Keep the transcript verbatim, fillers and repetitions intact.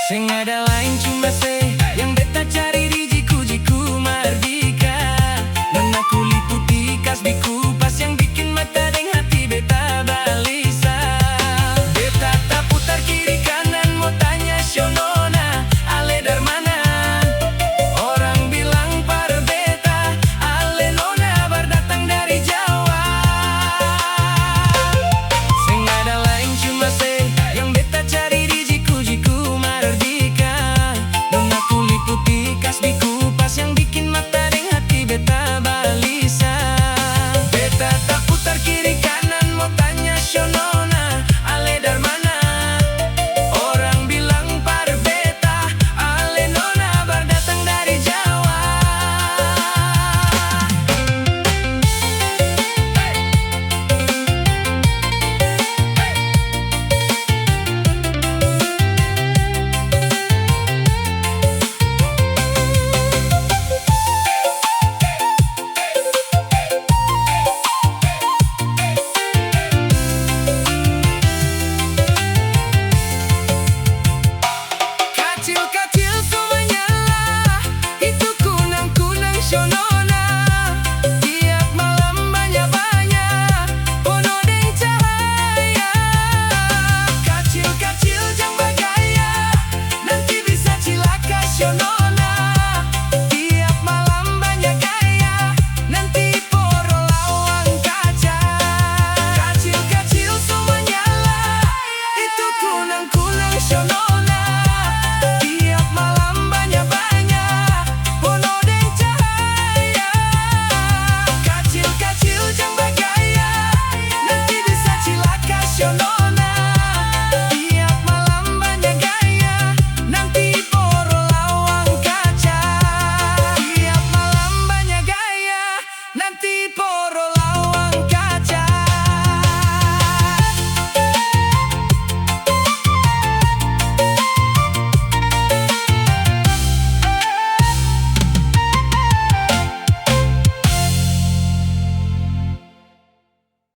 Seng ada laeng cuma se yang beta cari di jiku-jiku Mardika. Nona kuli puti kasbi kupas yang bikin mata deng hati beta balisa. Beta taputar kiri kanan mo tanya sio nona, ale dar mana? Orang bilang par beta, ale nona baru datang dari Jawa. Seng ada laeng cuma se yang beta cari di jiku-jiku Mardika. Nona kuli puti kasbi kupas yang bikin mata deng hati beta balisa. Beta taputar kiri kanan mo tanya sio nona, ale dar mana? Orang bilang par beta, ale nona baru datang dari Jawa. Kacil-kacil su manyala, itu kunang-kunang sio nona. Tiap malam banya-banya pono deng cahaya. Kacil-kacil jang bagaya, nanti bisa cilaka sio nona. Tiap malam banya gaya, nanti poro lawang kaca. Kacil-kacil su manyala, itu kunang-kunang sio nona.